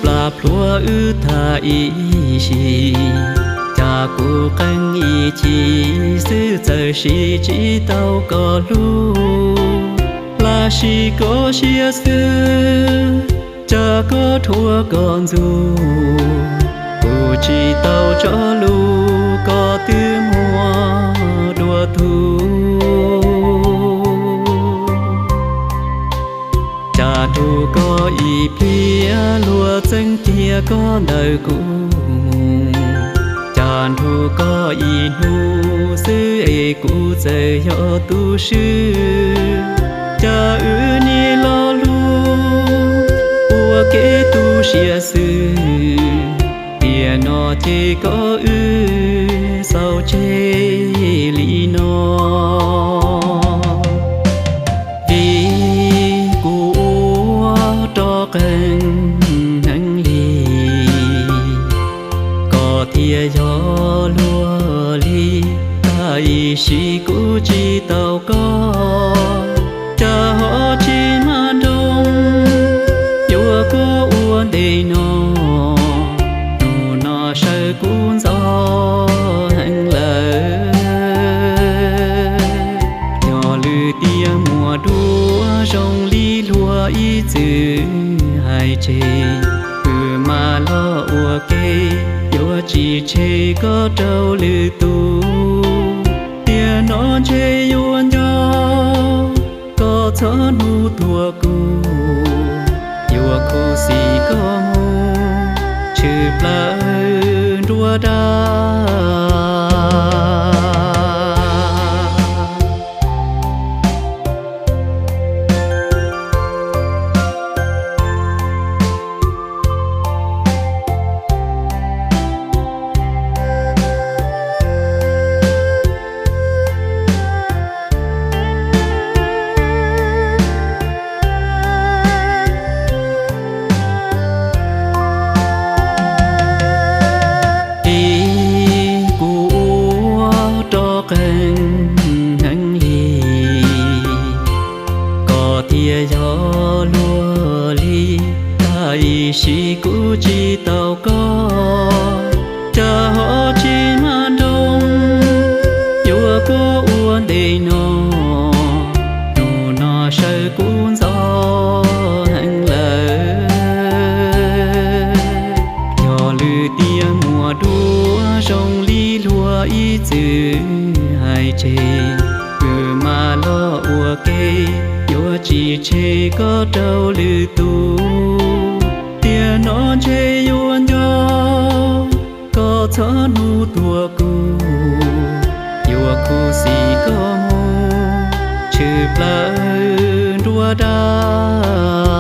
Plas plhuav wb tag ib sim, cas kuv qee ib chim xwb txawm sim tsis tau koj hlub, lossis koj siab xwb, cas koj dhuav koj ntxub, kuv tsis tau tso lus koj twb muab dua tuag. Cas nrug koj ib pliag luag txeeb kiag koj ntawm kuv mus, cas nrug koj ib hnub xwb es kuv txawm yog tus swb, cas wb niaj lo lus ua kev tu siab xwb, tiam no ces koj wb xaus tseg li no. Vim kuv ua rov qees heev li, koj thiaj yog luag li, tab ib sim kuv tsis tau koj, cas ho tsis mag nroos yuav koj ua ntej no, hnub no sawv kuv ntxov heev lawm. Yog lwm tiam muaj duab zoo li luag ib txwm hais tseg, wb mam los ua ke, yuav tsis tseg koj rau lwm tus. Tiam no ntshe yuav nco koj txhob hnub tuag kuv, yuav khuv xim koj mus tshwm plaws nruab daj. Vim kuv ua rov qees heev li, koj thiaj yog luag li, tab ib sim kuv tsis tau koj, cas ho tsis mag nroos yuav koj ua ntej no, hnub no sawv kuv ntxov heev lawm. Yog lwm tiam muaj duab zoo li luag ib txwm hais tseg, wb mam los ua ke, yuav tsis tseg koj rau lwm tus. Tiam no ntshe yuav nco koj txhob hnub tuag kuv, yuav khuv xim koj mus tshwm plaws nruab daj.